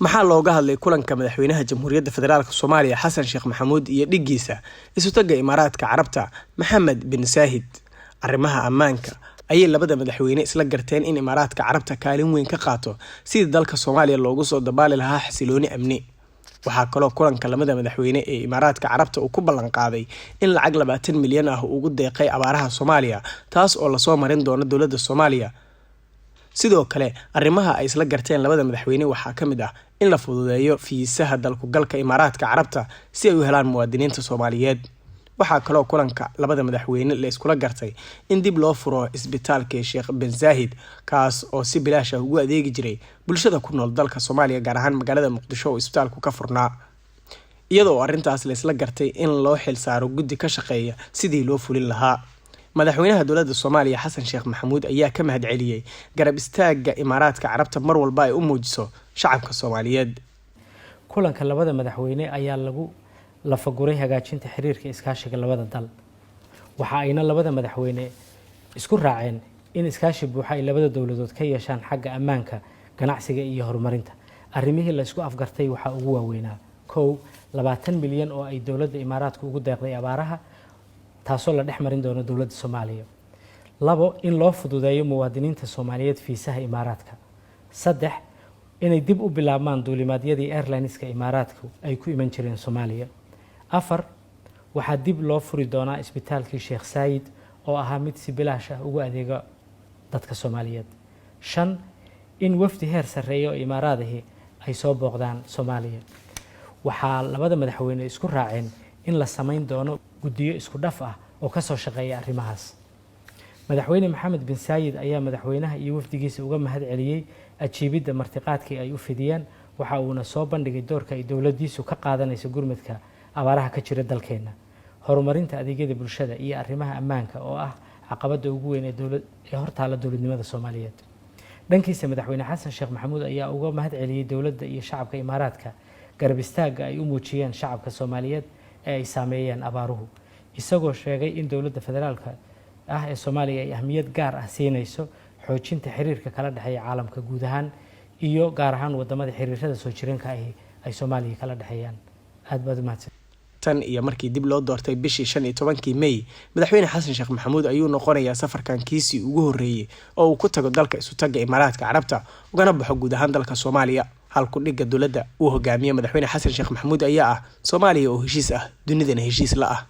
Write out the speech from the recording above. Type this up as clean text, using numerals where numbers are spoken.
Maxaa looga hadlay kulanka madaxweynaha Jamhuuriyadda Federaalk Soomaaliya Xasan Sheekh Maxamuud iyo dhiggiisa Isutagga Imaaraadka Carabta Maxamed bin Saahid? Arrimaha ammaanka ayay labada madaxweyne isla garteen in Imaaraadka Carabta kaalin weyn ka qaato sidii dalka Soomaaliya loogu soo dabaali lahaa xasilooni amni. Waxaa kaloo kulanka labada madaxweyne ee Imaaraadka Carabta uu ku ballan qaaday in lacag 20 milyan ah ugu deeqay abaaraha Soomaaliya, taas oo lasoo marin doono dowladda Soomaaliya. Sidoo kale, arrimaha ay isla garteen labada madaxweyne waxaa ka mid ah in la fududeeyo fiisaha dalkugalka Imaaraadka Carabta si ay u helaan muwaadiniinta Soomaaliyeed. Waxaa kaloo kulanka labada madaxweyne la iskula gartay in dib loo furo isbitaalka Sheekh Ben Zaahid, kaas oo si bilaash ah ugu adeegi jiray bulshada ku nool dalka Soomaaliya, gaar ahaan magaalada Muqdisho oo isbitaalku ka furnaa, iyadoo arrintaas la isla gartay in loo xil saaro guddi ka shaqeeya sidii loo fulin lahaa. Madaxweynaha dowladda Soomaaliya Xasan Sheekh Maxamuud ayaa ka mahad celiyey garab istaagga Imaaraadka Carabta mar walba ay u muujiso shacabka Soomaaliyeed. Kulanka labada madaxweyne ayaa lagu lafaguray hagaajinta xiriirka iskaashiga labada dal. Waxa ayna labada madaxweyne isku raaceen in iskaashi buuxa ay labada dowladood ka yeeshaan xagga ammaanka, ganacsiga iyo horumarinta. Arrimihii la isku afgartay waxaa ugu waaweynaa: kow, 20 milyan oo ay dowladda Imaaraadka ugu deeqday abaaraha, taasoo la dhex marin doono dowladda Soomaaliya; labo, in loo fududeeyo muwaadiniinta Soomaaliyeed fiisaha Imaaraadka; saddex, inay dib u bilaabmaan duulimaadyadii airlineska Imaaraadku ay ku iman jireen Soomaaliya; afar, waxaa dib loo furi doonaa isbitaalkii Sheekh Saayid oo ahaa mid si bilaash ah ugu adeega dadka Soomaaliyeed; shan, in wafdi heer sarreeya oo Imaaraadahi ay soo booqdaan Soomaaliya. Waxaa labada madaxweyne isku raaceen in la samayn doono guddiyo isku dhaf ah oo kasoo shaqeeya arrimahaas. Madaxweyne Maxamed bin Saayid ayaa madaxweynaha iyo wafdigiisa uga mahad celiyey ajiibidda martiqaadkii ay u fidiyeen. Waxa uuna soo bandhigay doorka ay dowladdiisu ka qaadanayso gurmadka abaaraha ka jira dalkeenna, horumarinta adeegyada bulshada iyo arrimaha ammaanka oo ah caqabadda ugu weyn ee dowlad ee hortaalla dowladnimada Soomaaliyeed. Dhankiisa, Madaxweyne Xasan Sheekh Maxamuud ayaa uga mahad celiyey dowladda iyo shacabka Imaaraadka garab istaagga ay u muujiyeen shacabka Soomaaliyeed ee ay saameeyeen abaaruhu, isagoo sheegay in dowladda federaalka ah ee Soomaaliya ay ahmiyad gaar ah siinayso xoojinta xiriirka kala dhexeeya caalamka guud ahaan iyo gaar ahaan wadamada xiriirada soo jireenka ahi ay Soomaaliya kala dhexeeyaan. Aad baad u mahadsan. Tan iyo markii dib loo doortay bishii 15-kii May madaxweyne Xasan Sheekh Maxamuud ayuu noqonayaa safarkan kiisii ugu horreeyey oo uu ku tago dalka Isutagga Imaaraadka Carabta, ugana baxo guud ahaan dalka Soomaaliya. Halku dhigga dowladda uu hogaamiye madaxweyne Xasan Sheekh Maxamuud ayaa ah Soomaaliya oo heshiis ah, dunidana heshiis la ah.